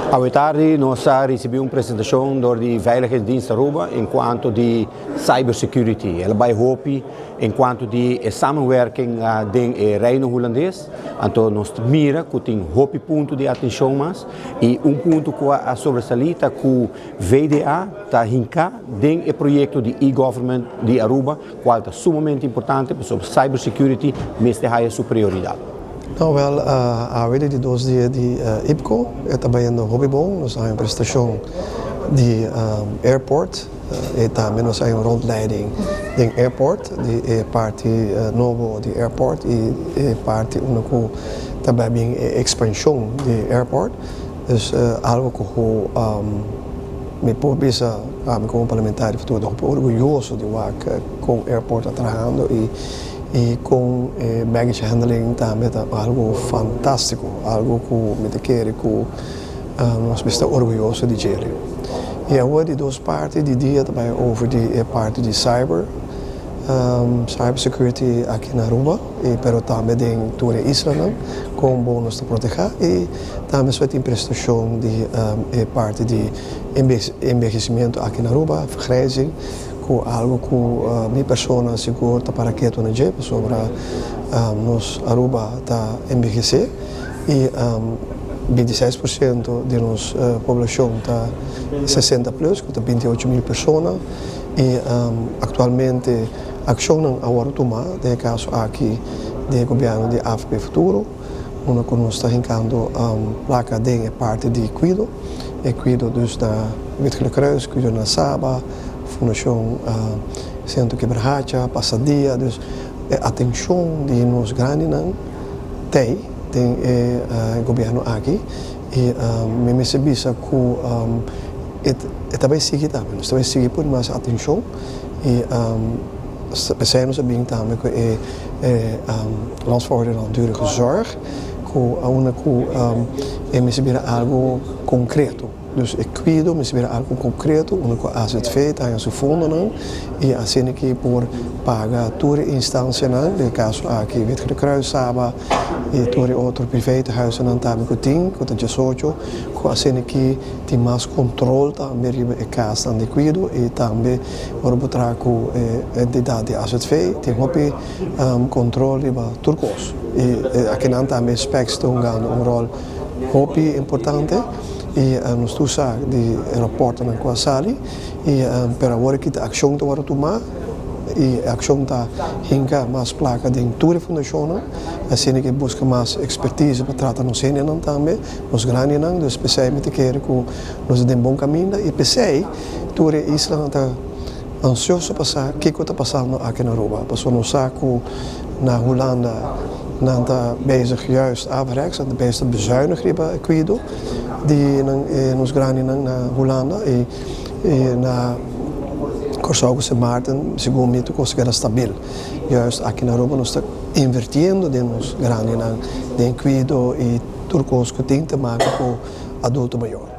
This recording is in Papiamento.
Awe tardi nos a ricibi un presentacion door di Veiligheidsdienst Aruba en cuanto di cybersecurity. El a bay hopi en cuanto di e samenwerking den e Reino Hulandes. Anto nos ta mira cu tin hopi punto di atencion mas y un punto cu a sobresali ta cu VDA ta hinca den e proyecto di e-government di Aruba, cual ta sumamente importante pasobra cybersecurity mester haya su prioridad. Nou wel, awe di 2 dia di IPKO, e ta bayendo hopi bon. Nos a haña un presentacion di airport y tambe nos a haña un rondleiding den airport, di e parti nobo di airport y e parti unda cu ta bay bin e expansion di airport. Dus algo cu mi por bisa ami como parlamentario futuro ta hopi orguyoso di wak con airport ta trahando y con e baggage handling tambe ta algo fantastico, algo cu mi ta kere cu nos mester ta orguyoso di djele. Y awor di 2 parti di dia ta bay over di e parti di cyber security aki na Aruba, y pero tambe den tur e islanan, con bon nos ta proteha, y tambe so tin presentacion di e parti di envejecimiento aki na Aruba, vergrijzing, cu algo cu mi persona sigur ta para keto na dje, pasobra nos Aruba ta envejece y 26% di nos poblacion ta 60 plus, cu ta 28.000 persona, y actualmente accionnan a wordo tuma, den e caso aki di gobierno di AVP Futuro, unda cu nos ta hincando placa den e parti di cuido, e cuido dus na Wit Gele Kruis, cuido na Saba, Fundacion Centro Kibrahacha, Pasadia, dus e atencion di nos grandinan tey den e gobierno aki, y mi mester bisa cu e ta bay sigui tambe, nos ta bay sigui pone mas atencion, y pesey nos a bin tambe cu e landsverordening langdurige zorg, cu a unda cu e mester bira algo concreto. Dus e cuido mester bira algo concreto, unda cu AZV ta haña su fondonan y asina ki por paga tur e instancianan, den e caso aki Wit Gele Kruis, Saba y tur e otro privétehuizennan tambe cu tin, cu ta 18, cu asina ki tin mas control tambe riba e casnan di cuido y tambe ora bo traha cu e entidad di AZV tin hopi control riba tur cos. Y akinan tambe SPECS ta hungando un rol hopi importante y nos tur sa di raportonan cu a sali, y pero awor aki ta accion ta worde tuma y e accion ta hinca mas placa den tur e fundacionnan, asina ke busca mas expertise pa trata nos hendenan tambe, nos grandinan. Dus p'esei mi ta kere cu nos ta den bon caminda y p'esei tur e islanan ta ansioso pa sa kico ta pasando aki na Aruba, pasobra nos sa cu na Hulanda nan ta bezig juist averechts, nan ta bezig ta bezuinig riba e cuido di nan nos grandinan na Hulanda y na Corsou cu Sint Maarten segun mi tur cos ta keda stabil. Juist aki na Aruba nos ta invirtiendo den nos grandinan, den cuido y tur cos cu tin te maken cu adulto mayor.